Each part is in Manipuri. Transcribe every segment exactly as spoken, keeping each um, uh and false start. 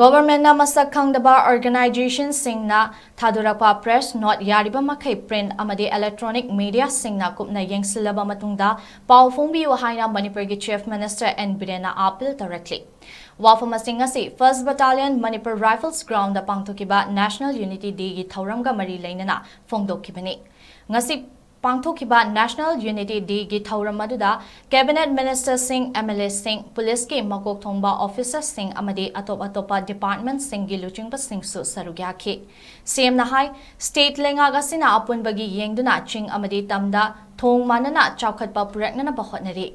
ꯒꯣꯚꯔꯟꯃꯦꯟꯠꯅ ꯃꯁꯛ ꯈꯪꯗꯕ ꯑꯣꯔꯒꯅꯥꯏꯖꯦꯁꯟꯁꯤꯡꯅ ꯊꯥꯗꯣꯔꯛꯄ ꯄ꯭ꯔꯦꯁ ꯅꯣꯠ ꯌꯥꯔꯤꯕ ꯃꯈꯩ ꯄ꯭ꯔꯤꯟꯠ ꯑꯃꯗꯤ ꯏꯂꯦꯛꯇ꯭ꯔꯣꯅꯤꯛ ꯃꯤꯗꯤꯌꯥꯁꯤꯡꯅ ꯀꯨꯞꯅ ꯌꯦꯡꯁꯤꯜꯂꯕ ꯃꯇꯨꯡꯗ ꯄꯥꯎ ꯐꯣꯡꯕꯤꯌꯨ ꯍꯥꯏꯅ ꯃꯅꯤꯄꯨꯔꯒꯤ ꯆꯤꯐ ꯃꯤꯅꯤꯁꯇꯔ ꯑꯦꯟ ꯕꯤꯔꯦꯟꯅ ꯑꯥꯄꯤꯜ ꯇꯧꯔꯛꯂꯤ꯫ ꯋꯥꯐꯝ ꯑꯁꯤ ꯉꯁꯤ first battalion Manipur rifles ground ꯄꯥꯡꯊꯣꯛꯈꯤꯕ ꯅꯦꯁꯅꯦꯜ ꯌꯨꯅꯤꯇꯤ ꯗꯦꯒꯤ ꯊꯧꯔꯝꯒ ꯃꯔꯤ ꯂꯩꯅꯅ ꯐꯣꯡꯗꯣꯛꯈꯤꯕꯅꯤ꯫ ꯉꯁꯤ ꯄꯥꯡꯊꯣꯛꯈꯤꯕ ꯅꯦꯁꯅꯦꯜ ꯌꯨꯅꯤꯇꯤ ꯗꯦꯒꯤ ꯊꯧꯔꯝ ꯑꯗꯨꯗ ꯀꯦꯕꯤꯅꯦꯠ ꯃꯤꯅꯤꯁꯇꯔꯁꯤꯡ, ꯑꯦꯝ ꯑꯦꯜ ꯑꯦꯁꯤꯡ, ꯄꯨꯂꯤꯁꯀꯤ ꯃꯀꯣꯛ ꯊꯣꯡꯕ ꯑꯣꯐꯤꯁꯔꯁꯤꯡ ꯑꯃꯗꯤ ꯑꯇꯣꯞ ꯑꯇꯣꯞꯄ ꯗꯤꯄꯥꯔꯠꯃꯦꯟꯠꯁꯤꯡꯒꯤ ꯂꯨꯆꯤꯡꯕꯁꯤꯡꯁꯨ ꯁꯔꯨꯛ ꯌꯥꯈꯤ꯫ ꯁꯤ ꯑꯦꯝꯅ ꯍꯥꯏ, ꯁ꯭ꯇꯦꯠ ꯂꯩꯉꯥꯛ ꯑꯁꯤꯅ ꯑꯄꯨꯟꯕꯒꯤ ꯌꯦꯡꯗꯨꯅ ꯆꯤꯡ ꯑꯃꯗꯤ ꯇꯝꯗ ꯊꯣꯡ ꯃꯥꯟꯅꯅ ꯆꯥꯎꯈꯠꯄ ꯄꯨꯔꯛꯅꯅꯕ ꯍꯣꯠꯅꯔꯤ꯫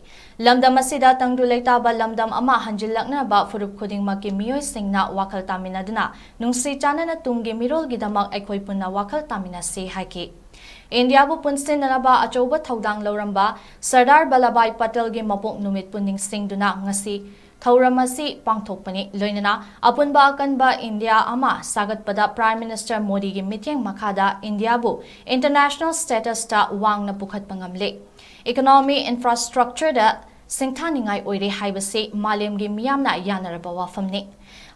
ꯂꯝꯗꯝ ꯑꯁꯤꯗ ꯇꯪꯗꯨ ꯂꯩꯇꯥꯕ ꯂꯝꯗꯝ ꯑꯃ ꯍꯟꯖꯤꯜꯂꯛꯅꯕ ꯐꯨꯔꯨꯞ ꯈꯨꯗꯤꯡꯃꯛꯀꯤ ꯃꯤꯑꯣꯏꯁꯤꯡꯅ ꯋꯥꯈꯜ ꯇꯥꯃꯤꯟꯅꯗꯨꯅ ꯅꯨꯡꯁꯤ ꯆꯥꯟꯅꯅ ꯇꯨꯡꯒꯤ ꯃꯤꯔꯣꯜꯒꯤꯗꯃꯛ ꯑꯩꯈꯣꯏ ꯄꯨꯟꯅ ꯋꯥꯈꯜ ꯇꯥꯃꯤꯟꯅꯁꯤ ꯍꯥꯏꯈꯤ꯫ ꯏꯟꯗꯤꯌꯥꯕꯨ ꯄꯨꯟꯁꯤꯟꯅꯅꯕ ꯑꯆꯧꯕ ꯊꯧꯗꯥꯡ ꯂꯧꯔꯝꯕ ꯁꯔꯗꯥꯔ ꯚꯜꯂꯚꯚꯥꯏ ꯄꯇꯦꯜꯒꯤ ꯃꯄꯣꯛ ꯅꯨꯃꯤꯠꯄꯨ ꯅꯤꯡꯁꯤꯡꯗꯨꯅ ꯉꯁꯤ ꯊꯧꯔꯝ ꯑꯁꯤ ꯄꯥꯡꯊꯣꯛꯄꯅꯤ꯫ ꯂꯣꯏꯅꯅ ꯑꯄꯨꯟꯕ ꯑꯀꯟꯕ ꯏꯟꯗꯤꯌꯥ ꯑꯃ ꯁꯥꯒꯠꯄꯗ ꯄ꯭ꯔꯥꯏꯝ ꯃꯤꯅꯤꯁꯇꯔ ꯃꯣꯗꯤꯒꯤ ꯃꯤꯠꯌꯦꯡ ꯃꯈꯥꯗ ꯏꯟꯗꯤꯌꯥꯕꯨ ꯏꯟꯇꯔꯅꯦꯁꯅꯦꯜ ꯁ꯭ꯇꯦꯇꯁꯇ ꯋꯥꯡꯅ ꯄꯨꯈꯠꯄ ꯉꯝꯂꯦ꯫ ꯏꯀꯣꯅꯣꯃꯤ, ꯏꯟꯐ꯭ꯔꯥꯁ꯭ꯇ꯭ꯔꯛꯆꯔꯗ ꯁꯤꯡꯊꯥꯅꯤꯡꯉꯥꯏ ꯑꯣꯏꯔꯦ ꯍꯥꯏꯕꯁꯤ ꯃꯥꯂꯦꯝꯒꯤ ꯃꯤꯌꯥꯝꯅ ꯌꯥꯅꯔꯕ ꯋꯥꯐꯝꯅꯤ꯫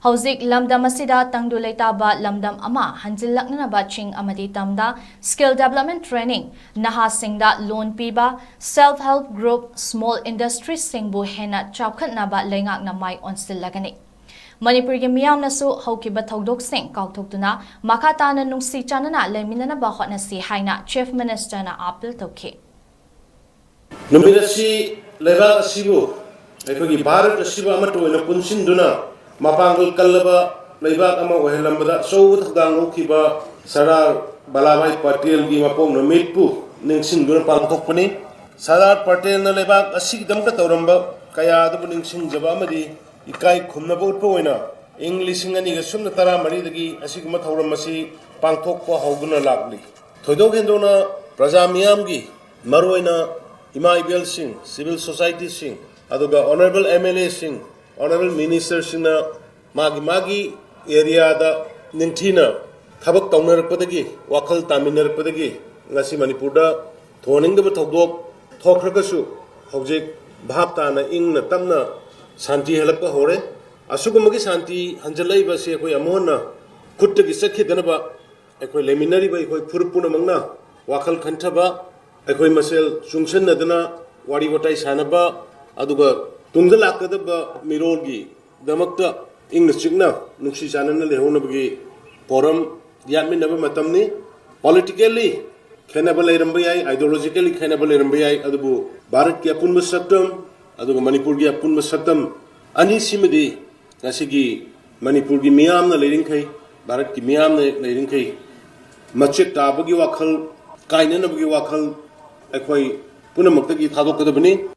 ꯍꯧꯖꯤꯛ ꯂꯝꯗꯝ ꯑꯁꯤꯗ ꯇꯪꯗꯨ ꯂꯩꯇꯥꯕ ꯂꯝꯗꯝ ꯑꯃ ꯍꯟꯖꯤꯜꯂꯛꯅꯅꯕ ꯆꯤꯡ ꯑꯃꯗꯤ ꯇꯝꯗ skill development training, ꯅꯍꯥꯁꯤꯡꯗ ꯂꯣꯟ ꯄꯤꯕ, self help group, small industryꯁꯤꯡꯕꯨ ꯍꯦꯟꯅ ꯆꯥꯎꯈꯠꯅꯕ ꯂꯩꯉꯥꯛꯅ ꯃꯥꯏ ꯑꯣꯟꯁꯤꯜꯂꯒꯅꯤ꯫ ꯃꯅꯤꯄꯨꯔꯒꯤ ꯃꯤꯌꯥꯝꯅꯁꯨꯨ ꯍꯧꯈꯤꯕ ꯊꯧꯗꯣꯛꯁꯤꯡ ꯀꯥꯎꯊꯣꯛꯇꯨꯅ ꯃꯈꯥ ꯇꯥꯅ ꯅꯨꯡꯁꯤ ꯆꯥꯟꯅꯅ ꯂꯩꯃꯤꯟꯅꯅꯕ ꯍꯣꯠꯅꯁꯤ ꯍꯥꯏꯅ ꯆꯤꯐ ꯃꯤꯅꯤꯁꯇꯔꯅ ꯑꯥꯄꯤꯜ ꯇꯧꯈꯤ꯫ ꯅꯨꯃꯤꯠ ꯑꯁꯤ ꯂꯩꯕꯥꯛ ꯑꯁꯤꯕꯨ, ꯑꯩꯈꯣꯏꯒꯤ ꯚꯥꯔꯠ ꯑꯁꯤꯕꯨ ꯑꯃꯠꯇ ꯑꯣꯏꯅ ꯄꯨꯟꯁꯤꯟꯗꯨꯅ ꯃꯄꯥꯡꯒꯜ ꯀꯜꯂꯕ ꯂꯩꯕꯥꯛ ꯑꯃ ꯑꯣꯏꯍꯜꯂꯝꯕꯗ ꯑꯆꯧꯕ ꯊꯧꯗꯥꯡ ꯂꯧꯈꯤꯕ ꯁꯔꯗꯥꯔ ꯚꯜꯂꯥꯚꯥꯏ ꯄꯇꯦꯜꯒꯤ ꯃꯄꯣꯛ ꯅꯨꯃꯤꯠꯄꯨ ꯅꯤꯡꯁꯤꯡꯗꯨꯅ ꯄꯥꯡꯊꯣꯛꯄꯅꯤ꯫ ꯁꯔꯗꯥꯔ ꯄꯇꯦꯜꯅ ꯂꯩꯕꯥꯛ ꯑꯁꯤꯒꯤꯗꯃꯛꯇ ꯇꯧꯔꯝꯕ ꯀꯌꯥ ꯑꯗꯨꯕꯨ ꯅꯤꯡꯁꯤꯡꯖꯕ ꯑꯃꯗꯤ ꯏꯀꯥꯏ ꯈꯨꯝꯅꯕ ꯎꯠꯄ ꯑꯣꯏꯅ ꯏꯪ ꯂꯤꯁꯤꯡ ꯑꯅꯤꯒ ꯁꯨꯞꯅ ꯇꯔꯥꯃꯔꯤꯗꯒꯤ ꯑꯁꯤꯒꯨꯝꯕ ꯊꯧꯔꯝ ꯑꯁꯤ ꯄꯥꯡꯊꯣꯛꯄ ꯍꯧꯗꯨꯅ ꯂꯥꯛꯂꯤ꯫ ꯊꯣꯏꯗꯣꯛ ꯍꯦꯟꯗꯣꯛꯅ ꯄ꯭ꯔꯖꯥ ꯃꯤꯌꯥꯝꯒꯤ, ꯃꯔꯨꯑꯣꯏꯅ ꯏꯃꯥ ꯏꯕꯦꯜꯁꯤꯡ, civil societyꯁꯤꯡ, ꯑꯗꯨꯒ honourable MLAꯁꯤꯡ, honourable ministerꯁꯤꯡꯅ ꯃꯥꯒꯤ ꯃꯥꯒꯤ areaꯗ ꯅꯤꯡꯊꯤꯅ ꯊꯕꯛ ꯇꯧꯅꯔꯛꯄꯗꯒꯤ, ꯋꯥꯈꯜ ꯇꯥꯃꯤꯟꯅꯔꯛꯄꯗꯒꯤ ꯉꯁꯤ ꯃꯅꯤꯄꯨꯔꯗ ꯊꯣꯛꯍꯟꯅꯤꯡꯗꯕ ꯊꯧꯗꯣꯛ ꯊꯣꯛꯈ꯭ꯔꯒꯁꯨ ꯍꯧꯖꯤꯛ ꯚꯥꯞ ꯇꯥꯅ ꯏꯪꯅ ꯇꯞꯅ ꯁꯥꯟꯇꯤ ꯍꯜꯂꯛꯄ ꯍꯧꯔꯦ꯫ ꯑꯁꯤꯒꯨꯝꯕꯒꯤ ꯁꯥꯟꯇꯤ ꯍꯟꯖꯜꯂꯛꯏꯕ ꯑꯁꯤ ꯑꯩꯈꯣꯏ ꯑꯃꯨꯛ ꯍꯟꯅ ꯈꯨꯠꯇꯒꯤ ꯆꯠꯈꯤꯗꯅꯕ ꯑꯩꯈꯣꯏ ꯂꯩꯃꯤꯟꯅꯔꯤꯕ ꯑꯩꯈꯣꯏ ꯐꯨꯔꯨꯞ ꯄꯨꯝꯅꯃꯛꯅ ꯋꯥꯈꯜ ꯈꯟꯊꯕ, ꯑꯩꯈꯣꯏ ꯃꯁꯦꯜ ꯆꯨꯡꯁꯤꯟꯅꯗꯅ ꯋꯥꯔꯤ ꯋꯥꯇꯥꯏ ꯁꯥꯟꯅꯕ, ꯑꯗꯨꯒ ꯇꯨꯡꯗ ꯂꯥꯛꯀꯗꯕ ꯃꯤꯔꯣꯜꯒꯤꯗꯃꯛꯇ ꯏꯪꯅ ꯆꯤꯛꯅ ꯅꯨꯡꯁꯤ ꯆꯥꯟꯅꯅ ꯂꯩꯍꯧꯅꯕꯒꯤ ꯄꯣꯔꯝ ꯌꯥꯠꯃꯤꯟꯅꯕ ꯃꯇꯝꯅꯤ꯫ Politically ꯈꯦꯠꯅꯕ ꯂꯩꯔꯝꯕ ꯌꯥꯏ, ideologically ꯈꯦꯠꯅꯕ ꯂꯩꯔꯝꯕ ꯌꯥꯏ, ꯑꯗꯨꯕꯨ ꯚꯥꯔꯠꯀꯤ ꯑꯄꯨꯟꯕ ꯁꯛꯇꯝ ꯑꯗꯨꯒ ꯃꯅꯤꯄꯨꯔꯒꯤ ꯑꯄꯨꯟꯕ ꯁꯛꯇꯝ ꯑꯅꯤꯁꯤꯃꯗꯤ ꯉꯁꯤꯒꯤ ꯃꯅꯤꯄꯨꯔꯒꯤ ꯃꯤꯌꯥꯝꯅ ꯂꯩꯔꯤꯡꯈꯩ, ꯚꯥꯔꯠꯀꯤ ꯃꯤꯌꯥꯝꯅ ꯂꯩꯔꯤꯡꯈꯩ, ꯃꯆꯦꯠ ꯇꯥꯕꯒꯤ ꯋꯥꯈꯜ, ꯀꯥꯏꯅꯅꯕꯒꯤ ꯋꯥꯈꯜ ꯑꯩꯈꯣꯏ ꯄꯨꯝꯅꯃꯛꯇꯒꯤ ꯊꯥꯗꯣꯛꯀꯗꯕꯅꯤ꯫